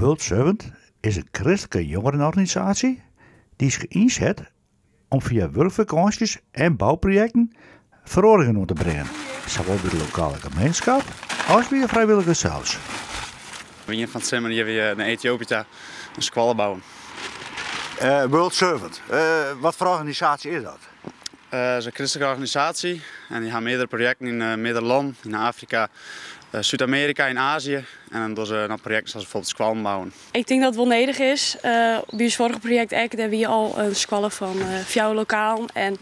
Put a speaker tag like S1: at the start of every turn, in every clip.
S1: World Servant is in kristlike jongerenorganisaasje dy't sich ynset om fia wurkfakânsjes en bouprojekten feroaringen oan te bringen, sawol by de lokale gemeenskap as by de frijwilligers sels.
S2: We wiene fan 't simmer hjir wer nei Etiopië ta in skoalle bouwen.
S1: World Servant, wat foar organisaasje is dat?
S2: Dat is in kristlike organisaasje en dy ha meardere projekten yn meardere lannen, yn Afrika, Súd-Amearika, yn Azië. En dan dogge se projekten sa as bijvoorbeeld skoallen bouwen.
S3: Ik tink dat it wol nedich is. By ús foarige projekt ek, dêr wie al in skoalle fan fjouwer lokalen. En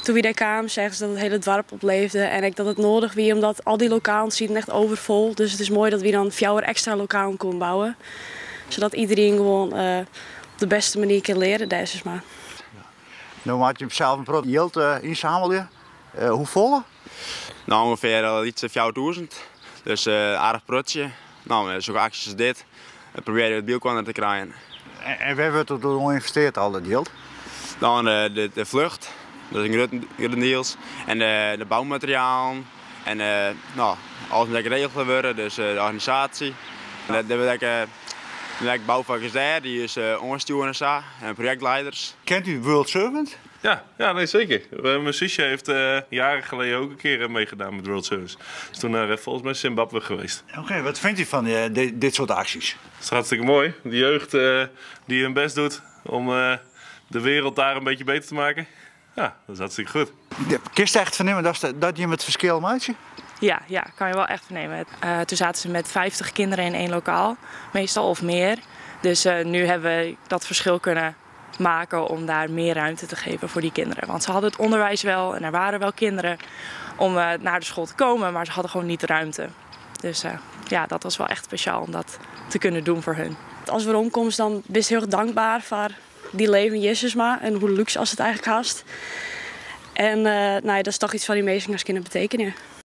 S3: toen wy dêr kamen, seagen se dat it hiele doarp opleefde. En ek dat it nedich wie, omdat al dy lokalen sieten echt overvol. Dus it is moai dat wy dan fjouwer ekstra lokalen koene bouwe. Sadat iderien gewoan op de bêste manier kin leare dêr, sis mar.
S1: No moatte jim sels in protte jild ynsammelje. Hoefolle?
S2: No, ûngefear in lytse 4000. Dus aardich protsje. No, sokke aksjes as dit probearje we it by elkoar te krijen.
S1: En wêr wurdt it oan ynvesteard, al dat jild?
S2: No, de flucht, dat is in grut gruttendiels. En de boumaterialen. En no, alles moat ek regele wurde, dus de organisaasje. Der wurdt ek der ek boufakkers dêr dy't ús oanstjoere en sa, en projektleiders.
S1: Kent u World Servant?
S4: Ja, ja nee, zeker. Mijn zusje heeft jaren geleden ook een keer meegedaan met World Service. Is toen naar volgens mij Zimbabwe geweest.
S1: Oké, wat vindt u van dit soort acties?
S4: Het is hartstikke mooi. De jeugd die hun best doet om de wereld daar een beetje beter te maken. Ja, dat is hartstikke goed.
S1: Kinst echt fernimme dat jim it ferskil meitsje?
S5: Ja, kan je wel echt vernemen. Toen zaten ze met 50 kinderen in één lokaal, meestal of meer. Dus nu hebben we dat verschil kunnen maken om daar meer ruimte te geven voor die kinderen. Want ze hadden het onderwijs wel en er waren wel kinderen om naar de school te komen, maar ze hadden gewoon niet de ruimte. Dus ja, dat was wel echt speciaal om dat te kunnen doen voor hun.
S3: As we weromkomst, dan bist hiel dankber foar dy leven Jezus mar en hoe luxe as it eigentlik hast. En no ja, dat is toch iets foar dy minsken as kinne betekenje.